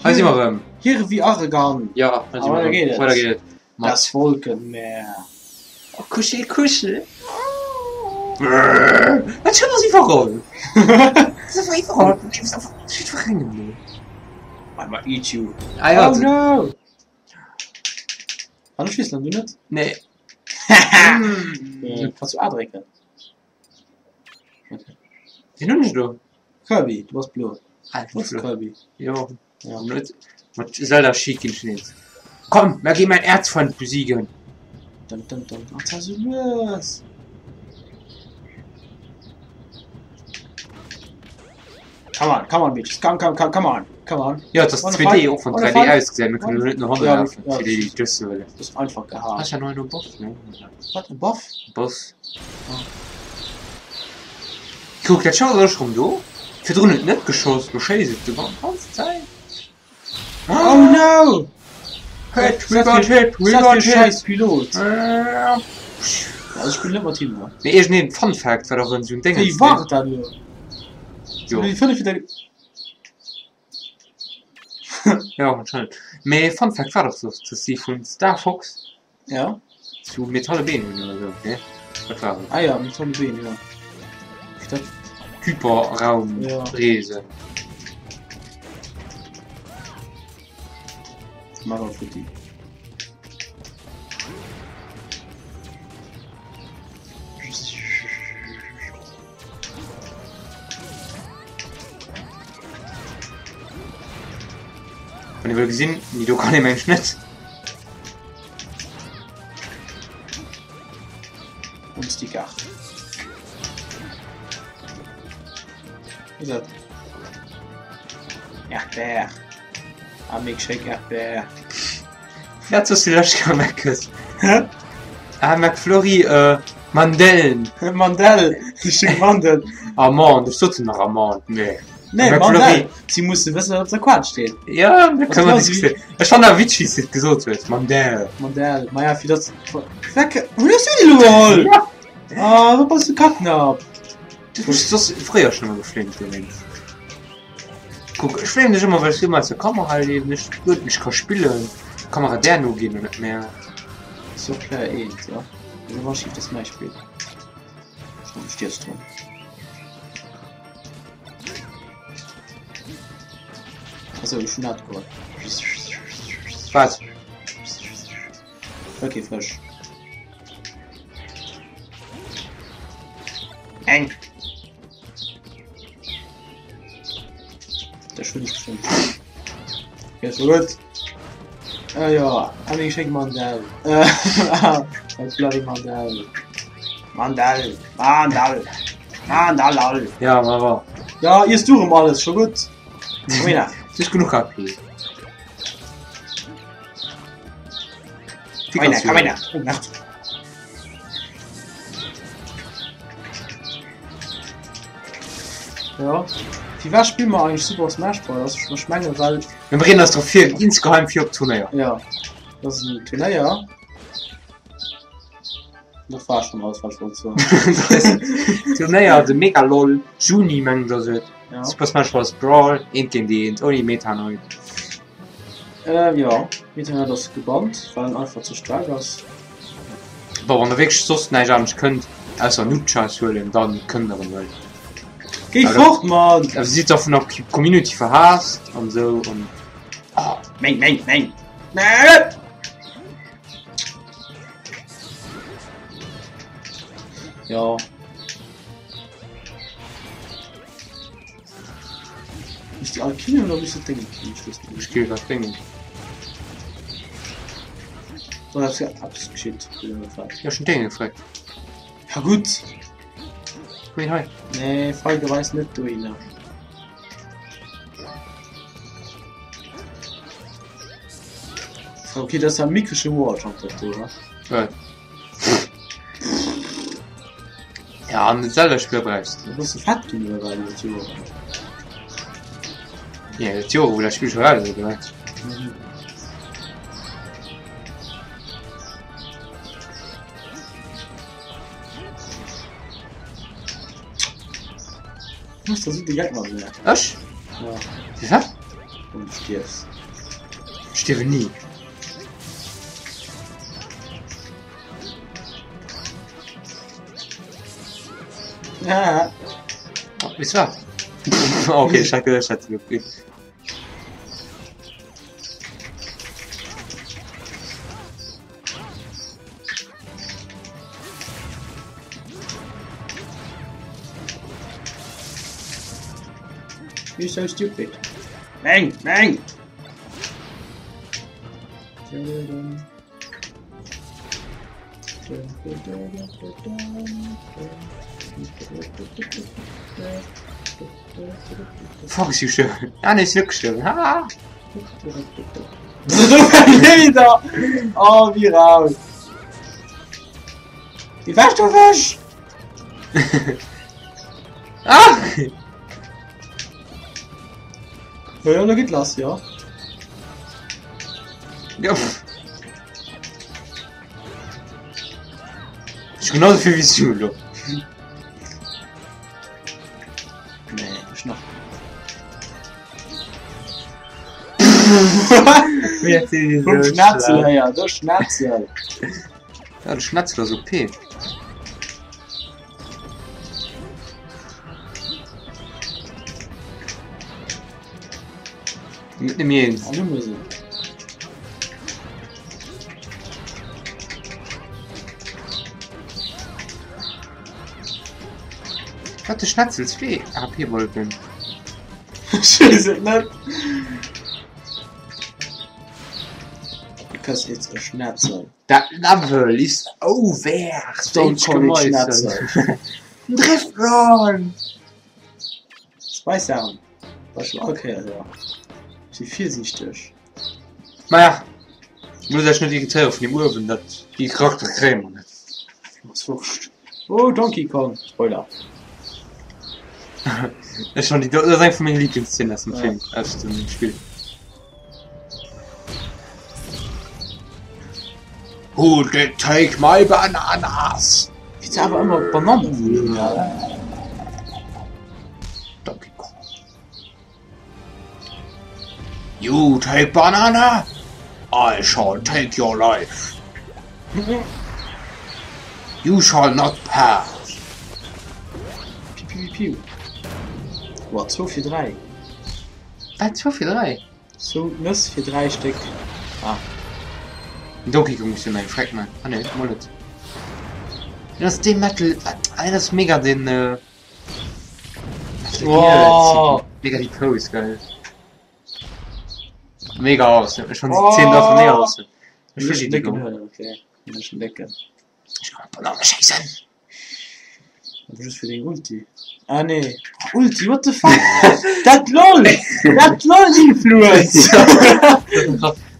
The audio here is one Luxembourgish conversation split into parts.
Hei si mer erëm. Hier wie Argan. Ja, hei si mer Weider erëm. geet et. Weider geet et mat. Das Wolkenmeer. Oh, kuschel, kuschel. Dat Schëff ass iwwerall. Dat ass einfach iwwerall. Dat ass einfach jiddwerengem no. I'ma eat you. Ah ja, Oh no! Kann ech wiesselen, du net? Nee. Kanns du A drécken? Wien hunn ech do? Kirby, du bass blo. Ah, ich bin Bass blo. Kirby. Jo. Ja. Net mat Zelda Sheik ginn ech net. Komm, mer gi mäin Erzfeind besiegen. Dum, dum, dum. Ach, das ist lues. Come on, come on, bitches. Come, come, come, come on. Come on. Jo, et ass Wanna 2D, fight? och wann Wanna 3D fight? ausgesäit. Mir kënnen elo net no hanne Ja, lafen, ja, fir déi déi duerchzehuelen. Das ist einfach gehaart. Ass ja no en Boss, ne? Wat, e Buff? Boss. Ah. Kuck, dat Schëff ass elo schonn do. Virdrun huet et net geschoss, lo schéisst et de ganz Zäit. Oh no! Hit, we got hit, we got hit. Scheiß Pilot. Also ich spiel net mat him, ne? Mee iergendeen Fun Fact war dach erëm esou en Déngens, Wéi war dat elo? Jo. Déi 5 wieder. Jo, anscheinend. Mee Fun Fact war dach soss, dass si vun Star Fox Ja. Zu metalle Been hunn oder sou, ne? Wat war et? Ah ja, metalle Been, ja. Ich dacht... Hyperraum ja. Reesen. Mach mal futti. Wann ee wëll gesinn, nee do kann ee mengen ech net. Uns die Gach. Is dat? Erdbeer. A Milkshake Erdbeer. Dat hues du lech gemeckes. Ah, McFlurry, äh, Mandellen. Mandel, déi schéng Mandel. Amande, ech sot nach Amande, nee. Nee, McFlurry. Mandel. Si musse wëssen, wat op der Kaart steet. Ja, da Was kann man glaubst du, diskutieren. Ech fand awer witzeg, wéi s de et gesot hues, Mandel. Mandel, ma ja, fir dat. Weck, wou hues du déi elo geholl? Ja. Ah, wat bass du Kacknapp? Du hues soss fréier schon ëmmer geflamed, dowéinst. Kuck, ech flame dech ëmmer, well ech ëmmer aus der Kamera liewen, ech guer nicht ka spillen. D'Kamera där no ginn net mehr. So Player 1, ja. Also war schief das mein Spiel. Schon stirbst drum. Also schon dat geholl. Wat? Okay, Fësch. Eng. Der schon nicht bestimmt. Ja, so gut. Äh, ja, I schenk Mandel. Äh, bloody Mandel. Mandel, Mandel, Mandel. Ja, war war. Ja, iss du rum alles, schon gut. Komm her. Du hast genug HP. Komm her, komm her. Oh, Nacht. Ja. Wie war spielen wir eigentlich Super Smash Bros? Ich meine, weil. Wir reden das doch fir insgeheim fir op Turnéier. Ja, das ist ein Turnéier. Das war schon alles, was ich wollte sagen. Turnéier, de Mega LOL, Juni mengen ech ass et. Ja. Super Smash Bros. Brawl, eent géint eent, ouni Meta Knight. Äh, ja, Meta Knight ass gebannt, well en einfach ze staark ass. Bon, wann der wierklech soss näischt anescht kënnt, ausser Nunchas huelen, dann kënnt der en huelen. Géi Also- fort, Mann! Awer si sidd da vun der Community verhaasst an esou an. Oh, meng, meng, meng! Meng! Ja. Muss die all killen oder muss du Dinge killen? Ich weiß nicht. Ech kill grad Déngen. Oder hast du etwas geschickt? Ja, ech hunn Dénge gefreckt. Ja gut. Wéi hei? Nee, Feige weiß net dohinner. Okay, das ist ja ein mickrische Warjump dat do, wa? Wat? Ja, an den Zelda-Spiller brauchs du. Du bass du fett ginn oder wat iwwer d'Joren? Ja, iwwer d'Jore wou dat Spill scho raus ass, oder wat? Mhm. Du musst da so direkt mat mir. Ech? Ja. Fir wat? Wann du stierfs. Stierwen ni. Ah. Oh, wees wat? Okay, ech hat geduecht, ech hätt se gekritt. You're so stupid. Bang, bang! Fuck, ech si gestuerwen. Ah nee, ech sinn net gestuerwen. Ha! Wieder! Oh, wie raus! Wie warst du weg? Ah! Ja, da geht lass, ja. Ja. pff. Ich genauso viel wie du, lo. Nee, ich noch. Vum Schnetzel héier, de Schnetzel. Ja, de Schnetzel ass OP. Mit nem eens. An du Musik. Wat de Schnetzel 2 AP-Wolken. Ech weess et net. Because it's a Schnetzel. Dat Level is over! Don't call it Schnetzel. Drift Run! Spice Down. War schon all Kéier da. Si virsiichteg. Maja, muss ech net irritéiere vun dem Uewen, dat déi Charakter kréie mer net. Ass wurscht. Oh, Donkey Kong! Spoiler. Ech fand déi, dat ass eng vu menge Lieblingsszenen aus dem Film, aus dem Spill. Who did take my bananas? Wéi se awer ëmmer Bananen hunn. Donkey Kong. You take banana, I shall take your life. You shall not pass. Piu, piu, piu. Boah, 2 fir 3. Wat 2 fir 3? Sou Nëss fir 3 Stéck. Ah. Donkey Kong muss jo nach eng Schreck man. Ah nee, mol net. Dat ass dee Metal, ah dat ass mega den äh, Oh. Mega die Pose, geil. Mega awesome. Ech fand die Szene davon mega awesome. Ech Ech wëll die Décken Décken. huelen, okay. Ech den Décken. Ech kann Banane schéissen. Aber just fir deng Ulti. Ah nee. Ulti, what the fuck? Dat LOL! Dat LOL Influence!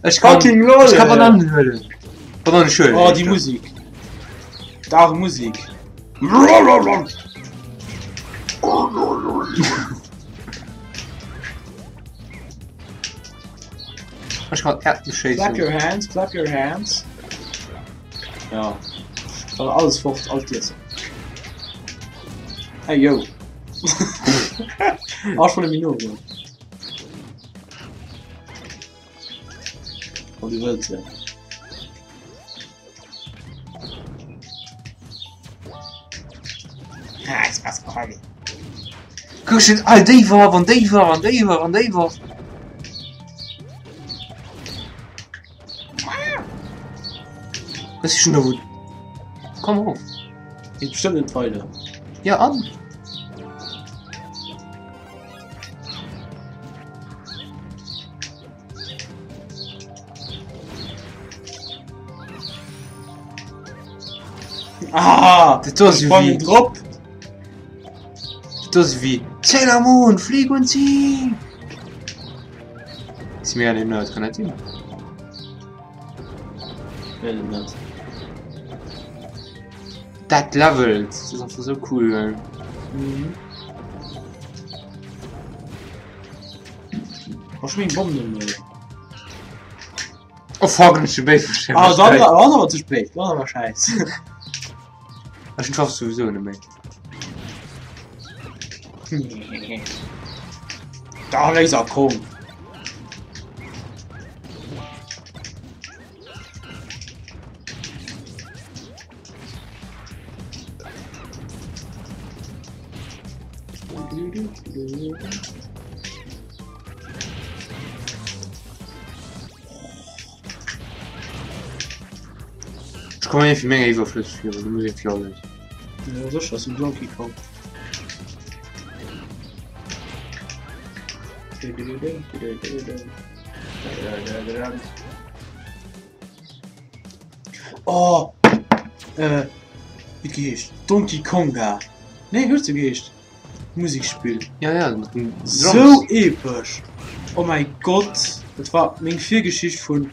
Ech kann, Fucking LOL! ech kann Bananen huelen. Bananen schuelen. Oh, die Musik. Dar Musik. Ech kann Äerdnuss Clap schéissen. your hands, clap your hands. Ja. Kann alles fort, alt Iessen. Hey yo. Ah, ech wollt méi no goen. Oh, du wëlls ja. Ah, ich was kommen. Kuck, schon all déi Waff an déi Waff an déi Waff an déi Waff. Was ist schon da wo? Komm hoch. Geht bestimmt net weider. Ja an. Ah, Dat do ass sprangen wéi drop. Dat do ass wéi Sailor Moon, flieg und sieg! Si mir an den Nerd, kann dat sinn? Well net. Dat Level, dat ass einfach sou cool. Ey. Mhm. Oh, schon meng Bomben ëmmer. Oh fuck, ech hun béid verschéin. Ah, dann, dann awer ze spéit. Dann awer scheiss. Ech schaff sowieso net méi. Da Laser komm. Ech komme mir fir mega iwwerflësseg vir, du muss een fir alles. Ja, sécher, ass en Donkey Kong. Oh! Äh, wéi geheescht? Donkey Konga. Nee, huet se geheescht? Musikspill. Ja, ja, mat den Drums. Sou epesch! Oh mäi Gott, dat war meng Virgeschicht vun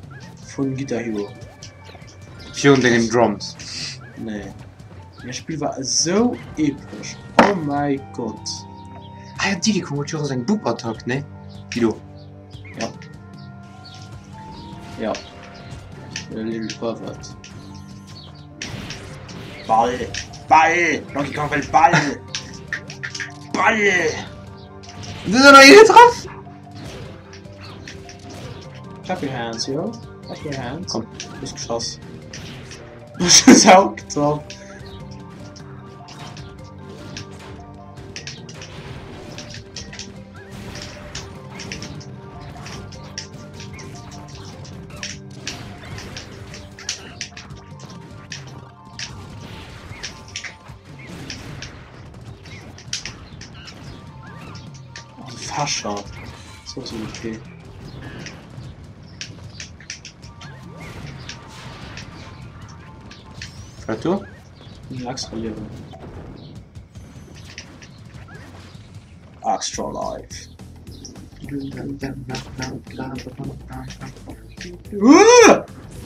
vun Guitar Hero. Virun dengen Drums. Nee, dat Spill war esou epesch, oh mäi Gott. Ah ja, Diddy Kong huet jo och esou eng Boop-Attack, ne? Déi do. Ja. Ja. A little pervert. Ball! Ball! Donkey Kong wëll Ball! Ball! Du hues nach een getraff! Clap your hands, yo. Clap your hands. Komm. Du hues geschoss. Du hues auch getroffen. Oh, de Fächer. So so okay. Wat do? En extra Liewen. Extra Life.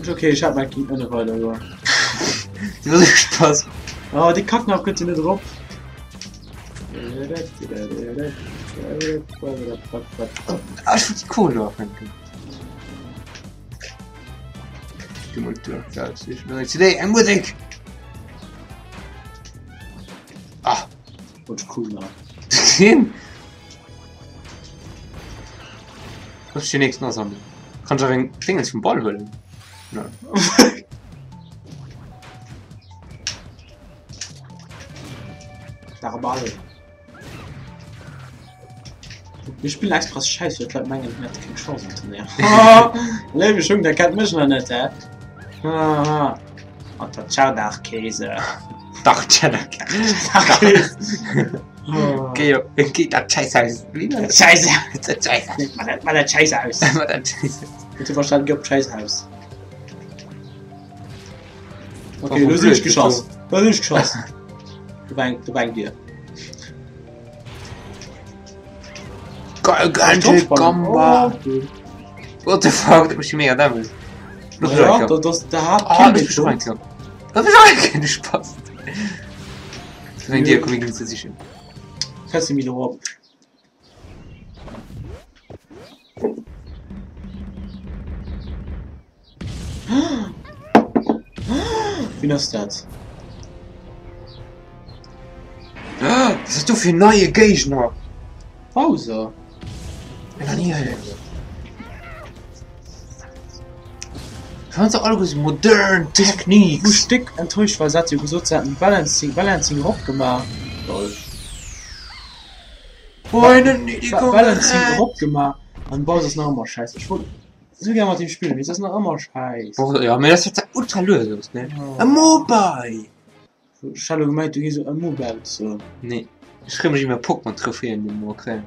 Okay, ich hab mein Kind nicht weiter goen. Du Spaß. Oh, die Kacknapp kënnt net erop. Ah, ich wollte die Kohle aufhängen. Geh mal durch, ich will CD, eng Musik! Ah! Wollt cool nach. Gesehen? Muss ich den nächsten asammeln. Kann ich auch eng Dingens vum Ball huelen? Nein. Der Ball. Wir spillen express Scheiß, fir d'Leit mengen, mir hätte keng Chance am Turnéier. Léiwe Schung, der kennt mech nach net, hä? Mat der Cheddar-Käse. Dach Cheddar-Käse. Geh, geh dat Scheiß aus. Scheiße. Dat Scheiß aus. Mat dat Scheiß aus. Mat dat Scheiß aus. Huet du verstanden, geh op d'Scheiß aus. Okay, lo sinn ech geschoss. Lo sinn ech geschoss. Du bang, du bang dir. Gigantic Gamba. What the fuck, dat mécht mega Damage. Ja, dat ass der hat Ah, das bist du reingekommen. Das bist du reingekommen, du Spaß. Wegen dir komm ich nicht zu sicher. Fesse mi erop. Wien ass dat? Was hast du fir neie Géigner? Bowser. Nach nie héieren. Fand se all so modern Wou Techniques. ech déck enttäuscht war, se hat jo gesot, se hätten Balancing, Balancing eropgemaach. Lol. Balancing eropgemaach an Bowser ass nach ëmmer scheiße. Ech wollt esou gär mat him spillen, mee se ass nach ëmmer scheiß. Ja, mee dat ass ultra lues, ne? E Mobile! Ech hat elo gemengt, du géings e Mobile soen. Nee, ech freeë mech iwwer Pokémon-Trophäen, déi mer kréien.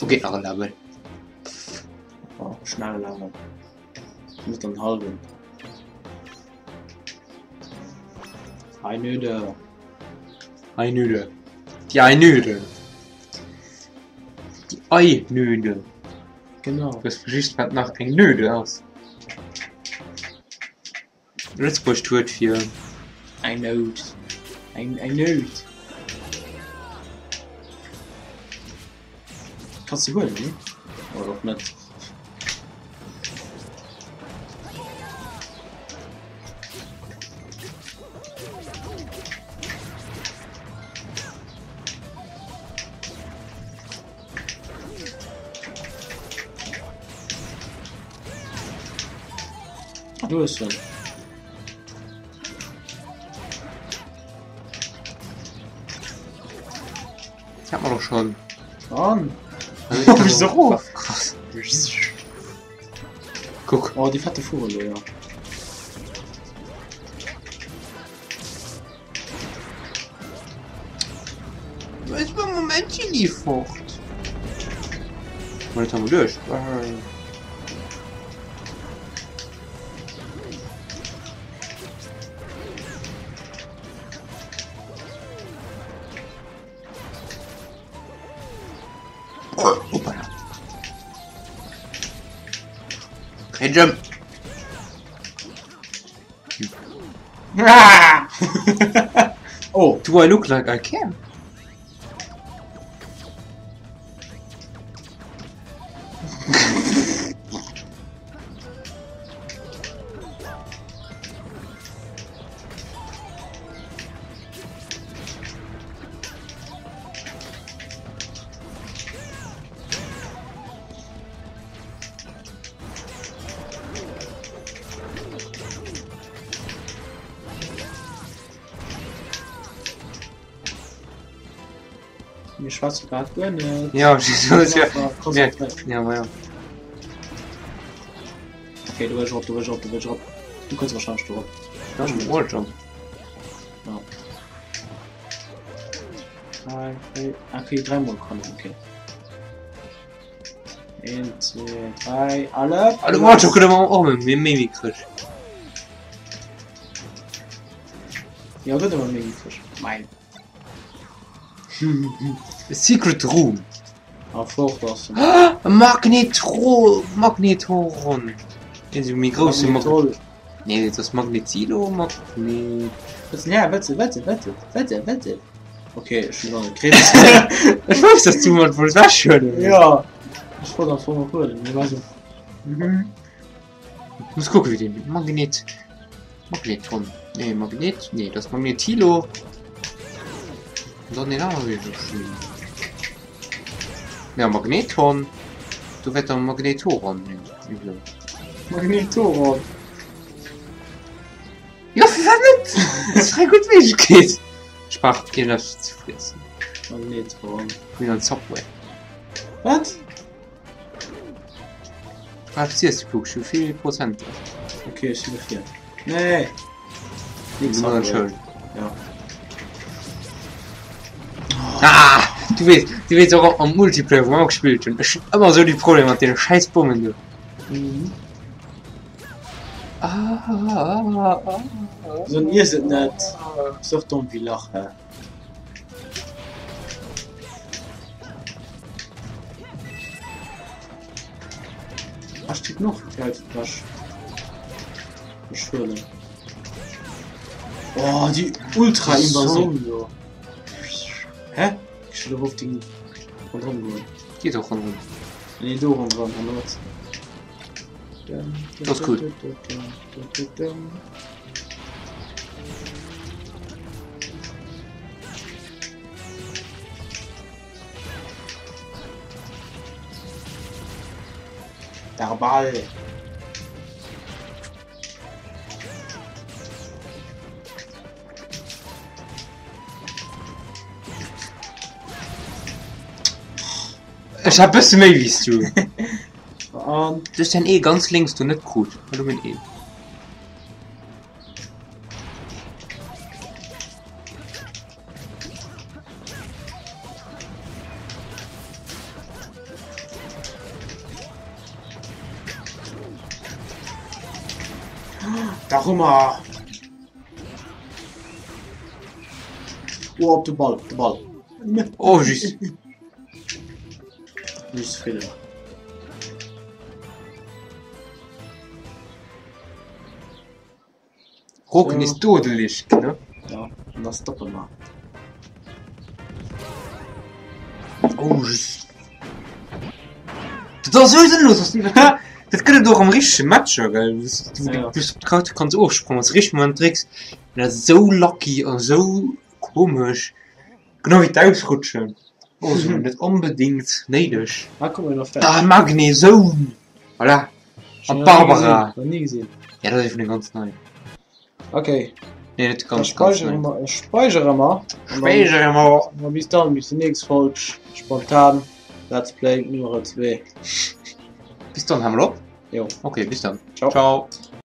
Do geet nach e Level. Oh, schnelle Level. Net an halben. Einöde. Einöde. Die Einöde. Die Einöde. Genau. Du just wat nach eng Nöde ass. Lëtzebuerg huet fir Eng Nout. Eng, eng Nout. Kannst du huelen, ne? Oder och net. Ah, du hues en. Hat mer doch schon. An? So krass. Guck. Oh, die fette Fuhre, ja. Moment nie fort. Mal haben wir durch. Hoppala. Kein Jump. Ah! oh. Do I look like I can? Mir schwätze grad guer net. Ja, ja, ja, ja. Okay, du wëlls erop, du wëlls erop, du wëlls erop. Du kënns wahrscheinlech do erop. Ja, ich wollte schon. Ja. Drei, vier, okay, dreimal kommen, okay. Eent, zwee, dräi, alle. Ah, du wolltest schon können auch mit mir Mimi kriegst. Ja, gëtt ëmmer méi frisch. Mein. Secret Room. Ah, fort ass en. Magnetro Magnetoron. Den so méi grousse Mag Magnetol. Nee, dat ass Magnetilo, Magnet. Wëtze, ja, wëtze, wëtze, wëtze, wëtze, wëtze. Okay, ech hunn an gekritt. Ech wouss, dass du mat wolls wechhuelen. Ja. Ech wollt am Fong och huelen, mee war so. Mhm. Muss kucken, wéi den Magnet. Magneton. Nee, Magnet. Nee, das Magnetilo. Und dann den anderen wéi ech Ja, Magneton. Du wäert dann Magnetoron. Magnetoron. Ja, firwat net? Dat ass eng gutt Méiglechkeet. Ech brauch iergendeppes ze friessen. Magnetron. Wéi an Subway. Wat? Wat ziels du kucks, wéi vill Prozent ass? Okay, ech sinn dofir. Nee! Nix an der Schoul. Ja. Ah, du weess, du weess och am Multiplayer, wou mer och gespillt hunn, ech hunn ëmmer esou déi Problemer mat deene schäiss Bommen do. Mhm. Ah, ah, ah, ah. So iess et net. Ass och domm wéi Lach, hä? Ah, steet noch Geldflasch. Ech huelen. Oh, déi Ultra-Invasion do. Hä? Ech will op den rondrëm goen. Geet och rondrëm. Nee, do rondrëm, an der Mëtt. Das ist cool. Der Ball. Ech hat bësse méi wéi s du. An Du hues däin E ganz lénks do net krut. Hallo meng E. Darüber. Oh, op de Ball, op de Ball. Oh, just. Nicht zufrieden. Roken is dodelig, ne? Ja, und das stoppen wir. Oh, just. Dat ass sou sënnlos, was du Dat gëtt et och am richtege Matcher, gell? Du, Ja. du, du kanns ofsprangen, wann du richteg Moment drécks. Dat ass sou lucky a sou komesch. Genau wéi d'Ausrutschen. Oh, sou net onbedingt néideg. Ah, komm, wir noch Ah, Magneson! Voilà. An d'Barbara. Noch nie gesehen. Ja, dat ass ee vun de ganz neien. Okay. Nee, net Da ganz, ganz speichere nei. mer, speichere mer. An dann, Speichere mer. ma bis dann, bis déi nächst Folg. Spontan Let's Play Nummer 2. Bis dann, hal mol op. Jo. Okay, bis dann. Ciao. Ciao.